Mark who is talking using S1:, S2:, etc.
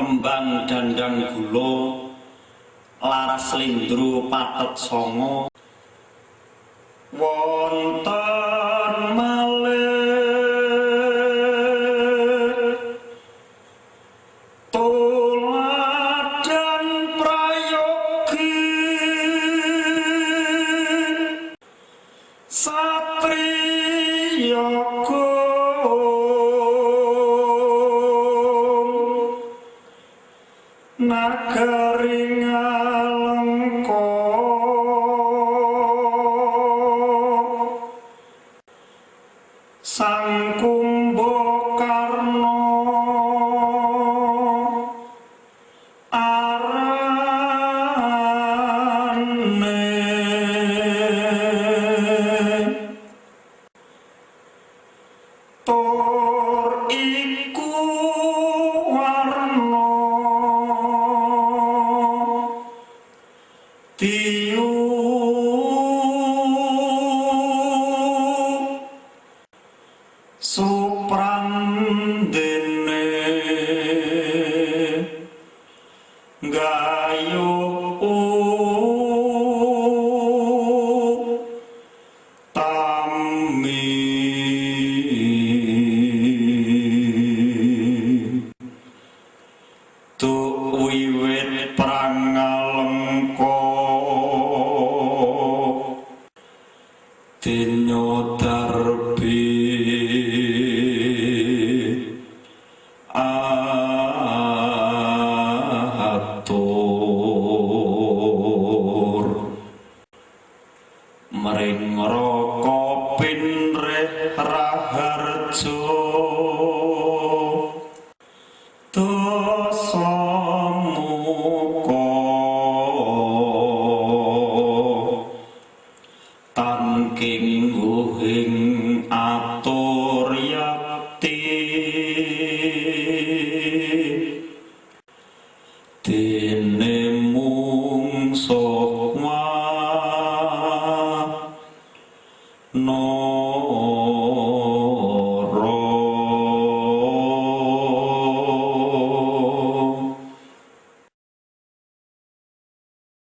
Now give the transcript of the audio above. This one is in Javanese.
S1: Tembang dandang gula laras slendro patet sanga wonten malih tuladan prayogi satriya nagari Ngalengka Sang Kumbakarna arane tur iku warna diyu suprandene gayu tami tu wiwit perang Ngalengka dina darbi atur mring neraka pinreh raharja dasa muka tanking guhing atur yakti dene